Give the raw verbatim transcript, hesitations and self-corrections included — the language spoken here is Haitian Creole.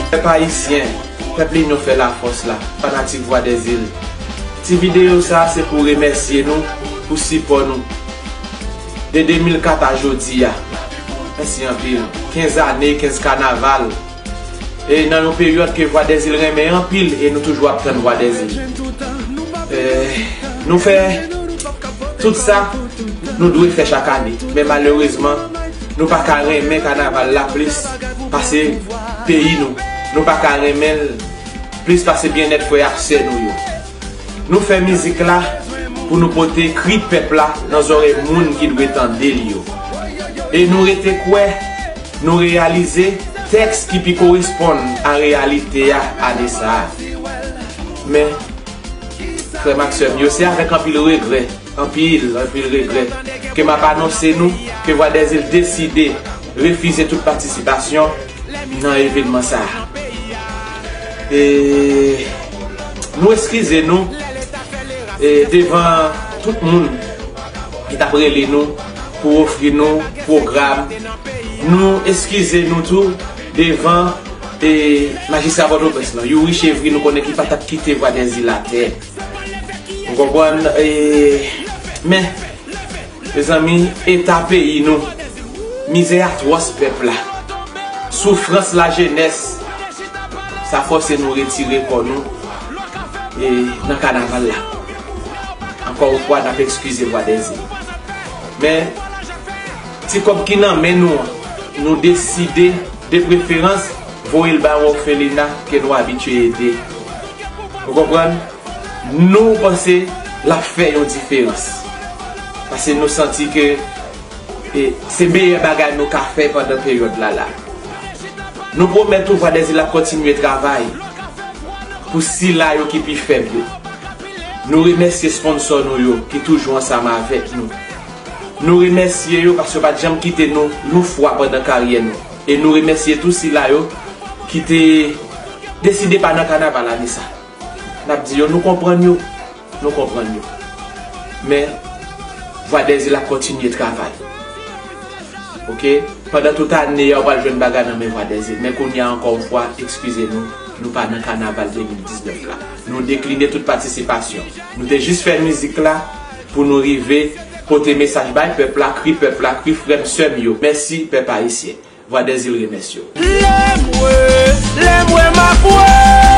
Pèp ayisyen, pèp linyon fè lafòs la, fanatik Vwadèzil. Ti videyo sa a se pou remèsye nou pou sipò nou. De de mil kat a jodi a. Mèsi anpil. Kenz ane, kenz kanaval. E nan yon peryòd ke Vwadèzil renmen anpil e nou toujou ap tann Vwadèzil. Eh, nou fè tout sa nou dwe fè chak ane. Men malerezman, nou pa ka renmen kanaval la plis pase peyi nou. Nou pa ka renmen l plis pase byennèt frè ak sè nou yo. Nou fè mizik la pou nou pote kri pèp la nan zòrèy moun ki dwe tande l yo. E nou rete kwè, nou reyalize tèks ki pi koresponn a reyalite a ane sa a. Men, frè m ak sè m yo, se avèk anpil regrè, anpil, anpil regrè, ke m ap anonse nou ke Vwadèzil deside refize tout patisipasyon nan evenman sa a. E nou eskize nou, e, devan tout moun ki t ap rele nou pou ofri nou pwogram. Nou eskize nou tou devan, e, majistra Pòtoprens lan, Youri Chevry, nou konnen ki pa t ap kite Vwadèzil atè. Ou konprann? E, men, mezanmi, eta peyi nou, mizè atwòs pèp la, soufrans lajenès, sa fòse nou retire kò nou, e, nan kanaval la. Ankò yon fwa, n ap eskize Vwadèzil. Men, ti kòb ki nan men nou an, nou deside, de preferans, voye l bay yon òfelina ke nou abitye ede. Ou konprann? Nou panse l ap fè yon diferans. Paske nou santi ke, e, se meyè bagay nou ka fè pandan peryòd la la. Nou pwomèt ou Vwadèzil ap kontinye travay pou sila yo ki pi fèb yo. Nou remèsye sponsò nou yo ki toujou ansanm avèk nou. Nou remèsye yo paske yo pa t janm kite nou yon fwa pandan karyè nou. E nou remèsye tou sila yo ki te deside pa nan kanaval ane sa. N ap di yo, nou konprann yo. Nou konprann yo. Men, Vwadèzil ap kontinye travay. Oke? Pandan tout ane a, w pral jwenn bagay nan men Vwadèzil. Men kounye a, ankò yon fwa, eskize nou, nou pa nan kanaval de mil diznèf la. Nou dekline tout patisipasyon. Nou te jis fè mizik la pou nou rive pote mesaj bay pèp la, kri pèp la, kri frè m, sè m yo. Mèsi, pèp ayisyen. Vwadèzil remèsye w. Lè m wè, lè m wè m ap wè.